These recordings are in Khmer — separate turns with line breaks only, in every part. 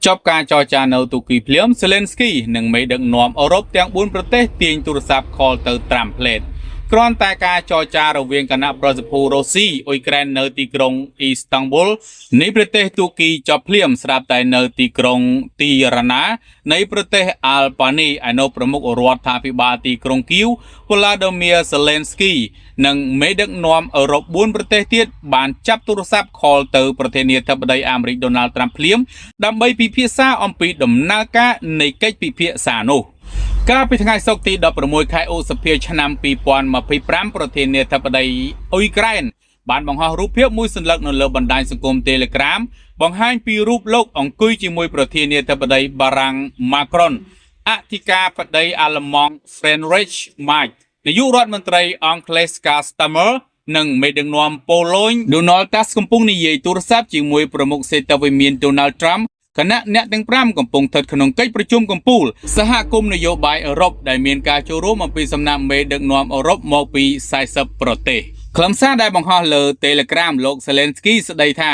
ចប់ការចរចានៅទូគីភ្លាមសេលេនស្គីនិងមេដឹកនាំអឺរ៉ុបទាំង4ប្រទេសទាញទូរស័ព្ទ call ទៅត្រាំផ្លេតគ្រាន់តែការចរចារវាងគណៈប្រសិទ្ធរុស្ស៊ីអ៊ុយក្រែននៅទីក្រុងអ៊ីស្តង់ប៊ុលនៃប្រទេសទូគីចប់ភ្លាមស្រាប់តែនៅទីក្រុងទីរ៉ាណានៃប្រទេសអាល់បានីឯនោះប្រមុខរដ្ឋាភិបាលទីក្រុងគៀវវ្លាឌីមៀសេលេនស្គីនិងមេដឹកនាំអឺរ៉ុប4ប្រទេសទៀតបានចាប់ទូរស័ព្ទ call ទៅប្រធានាធិបតីអាមេរិកដូណាល់ត្រាំភ្លាមដើម្បីពិភាក្សាអំពីដំណើរការនៃកិច្ចពិភាក្សានោះ។ កាលពីថ្ងៃសុក្រទី16ខែឧសភាឆ្នាំ2025ប្រធានាធិបតីអ៊ុយក្រែនបានបង្ហោះរូបភាពមួយសន្លឹកនៅលើបណ្ដាញសង្គម Telegram បង្ហាញពីរូបលោកអង្គុយជាមួយប្រធានាធិបតីបារាំងម៉ាក្រុនអធិការបតីអាល្លឺម៉ង់ Friedrich Merz នាយករដ្ឋមន្ត្រីអង់គ្លេស Keir Starmer និងមេដឹកនាំប៉ូឡូញ Donald Tusk កំពុងនិយាយទូរស័ព្ទជាមួយប្រមុខសេតវិមាន Donald Trump ខណៈអ្នកទាំង5កំពុងស្ថិតក្នុងកិច្ចប្រជុំកំពូលសហគមន៍នយោបាយអឺរ៉ុបដែលមានការចូលរួមអំពីសំណាក់មេដឹកនាំអឺរ៉ុបមកពី40ប្រទេសខ្លឹមសារដែលបង្ហោះលើ Telegram លោក Zelensky ស្ដីថា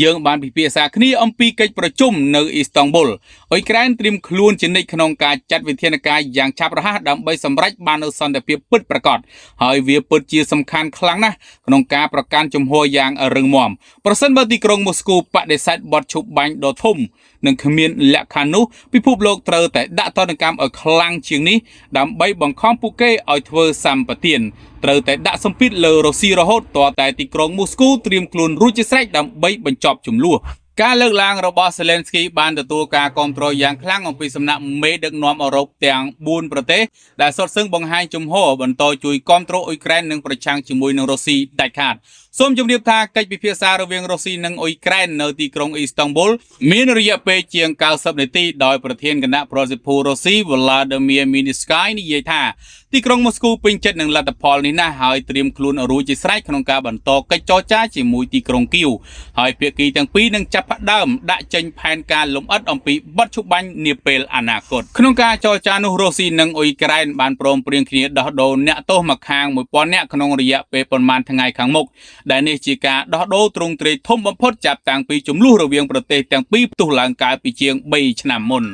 យើងបានពិភាក្សាគ្នាអំពីកិច្ចប្រជុំនៅអ៊ីស្តង់ប៊ុលអ៊ុយក្រែនត្រៀមខ្លួនជានិច្ចក្នុងការចាត់វិធានការយ៉ាងឆាប់រហ័សដើម្បីសម្រេចបាននូវសន្តិភាពពិតប្រាកដហើយវាពិតជាសំខាន់ខ្លាំងណាស់ក្នុងការប្រកាន់ជំហរយ៉ាងរឹងមាំប្រសិនបើទីក្រុងមូស្គូបដិសេធបទឈប់បាញ់ដ៏ធំនិងគ្មានលក្ខខណ្ឌនោះពិភពលោកត្រូវតែដាក់ទណ្ឌកម្មឲ្យខ្លាំងជាងនេះដើម្បីបង្ខំពួកគេឲ្យធ្វើសម្បទានត្រូវតែដាក់សម្ពាធលើរុស្ស៊ីរហូតទាល់តែទីក្រុងមូស្គូត្រៀមខ្លួនរួចជាស្រេចដើម្បីបញ្ចប់ជម្លោះការលើកឡើងរបស់ Zelensky បានទទួលការគាំទ្រយ៉ាងខ្លាំងអំពីសំណាក់មេដឹកនាំអឺរ៉ុបទាំង4ប្រទេសដែលសុទ្ធសឹងបង្ហាញជំហរបន្តជួយគាំទ្រអ៊ុយក្រែននិងប្រឆាំងជាមួយនឹងរុស្ស៊ីដាច់ខាតសូមជម្រាបថាកិច្ចពិភាក្សារវាងរុស្ស៊ីនិងអ៊ុយក្រែននៅទីក្រុងអ៊ីស្តង់ប៊ុលមានរយៈពេលជាង90នាទីដោយប្រធានគណៈប្រសិទ្ធរុស្ស៊ី Vladimir Medinsky និយាយថាទីក្រុងមូស្គូពេញចិត្តនឹងលទ្ធផលនេះណាស់ហើយត្រៀមខ្លួនរួចជាស្រេចក្នុងការបន្តកិច្ចចរចាជាមួយទីក្រុងគៀវហើយភាគីទាំងពីរនឹងចាប់ផ្ដើមដាក់ចេញផែនការលម្អិតអំពីបទឈប់បាញ់នាពេលអនាគតក្នុងការចរចានោះរុស្ស៊ីនិងអ៊ុយក្រែនបានព្រមព្រៀងគ្នាដោះដូរអ្នកទោសម្ខាង1000នាក់ក្នុងរយៈពេលប៉ុន្មានថ្ងៃខាងមុខដែលនេះជាការដោះដូរទ្រង់ទ្រាយធំបំផុតចាប់តាំងពីជម្លោះរវាងប្រទេសទាំងពីរផ្ទុះឡើងកាលពីជាង3ឆ្នាំមុន។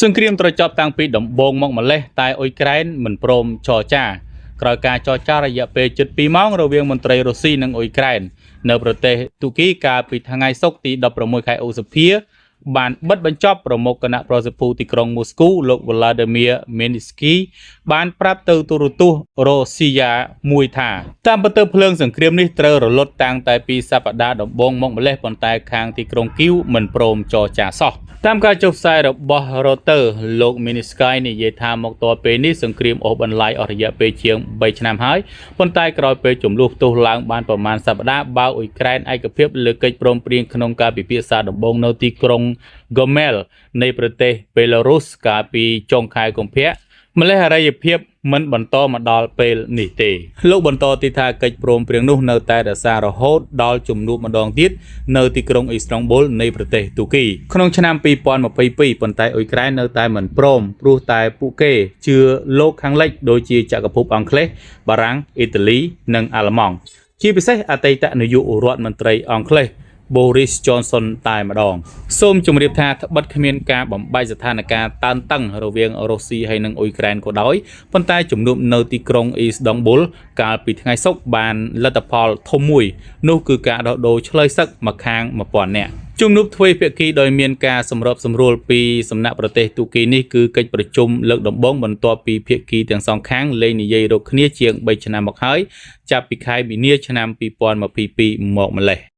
សង្គ្រាមត្រូវចប់តាំងពីដំបូងមកម្លេះតែអ៊ុយក្រែនមិនព្រមចរចាក្រោយការចរចារយៈពេលជិត2ម៉ោងរវាងមន្ត្រីរុស្ស៊ីនិងអ៊ុយក្រែននៅប្រទេសទូគីកាលពីថ្ងៃសុក្រទី16ខែឧសភាបានបិទបញ្ចប់ប្រមុខគណៈប្រសិទ្ធទីក្រុងមូស្គូលោក Vladimir Medinsky បានប្រាប់ទៅទូរទស្សន៍រុស្ស៊ីយ៉ាមួយថាតាមពិតទៅភ្លើងសង្គ្រាមនេះត្រូវរលត់តាំងតែពីសប្តាហ៍ដំបូងមកម្លេះប៉ុន្តែខាងទីក្រុងគីវមិនព្រមចរចាសោះតាមការចុះផ្សាយរបស់ Reuters លោក Medinsky និយាយថាមកទល់ពេលនេះសង្គ្រាមអូសបន្លាយអស់រយៈពេលជាង3ឆ្នាំហើយប៉ុន្តែក្រោយពេលជម្លោះផ្ទុះឡើងបានប្រមាណសប្តាហ៍បើអ៊ុយក្រែនឯកភាពលើកិច្ចព្រមព្រៀងក្នុងការពិភាក្សាដំបូងនៅទីក្រុង Gomel នៃប្រទេសបេឡារុសកាលពីចុងខែកុម្ភៈម្លេះអរិយភាពមិនបន្តមកដល់ពេលនេះទេលោកបន្តទីថាកិច្ចព្រមព្រៀងនោះនៅតែរក្សារហូតដល់ជំនួបម្ដងទៀតនៅទីក្រុងអ៊ីស្តង់ប៊ុលនៃប្រទេសទូគីក្នុងឆ្នាំ2022ប៉ុន្តែអ៊ុយក្រែននៅតែមិនព្រមព្រោះតែពួកគេជឿលោកខាងលិចដូចជាចក្រភពអង់គ្លេសបារាំងអ៊ីតាលីនិងអាល្លឺម៉ង់ជាពិសេសអតីតនាយករដ្ឋមន្ត្រីអង់គ្លេស Boris Johnson តែម្ដងសូមជម្រាបថាត្បិតគ្មានការបំបែកស្ថានភាពតានតឹងរវាងរុស្ស៊ីហើយនិងអ៊ុយក្រែនក៏ដោយប៉ុន្តែជំនួបនៅទីក្រុងអ៊ីស្តង់ប៊ុលកាលពីថ្ងៃសុក្របានលទ្ធផលធំមួយនោះគឺការដោះដូរឆ្លើយសឹកម្ខាង1000នាក់ជំនួបទ្វេភាគីដោយមានការសម្របសម្រួលពីសំណាក់ប្រទេសទូគីនេះគឺកិច្ចប្រជុំលើកដំបូងបន្ទាប់ពីភាគីទាំងសងខាងលែងនិយាយរកគ្នាជាង3ឆ្នាំមកហើយចាប់ពីខែមីនាឆ្នាំ2022មកម្លេះ។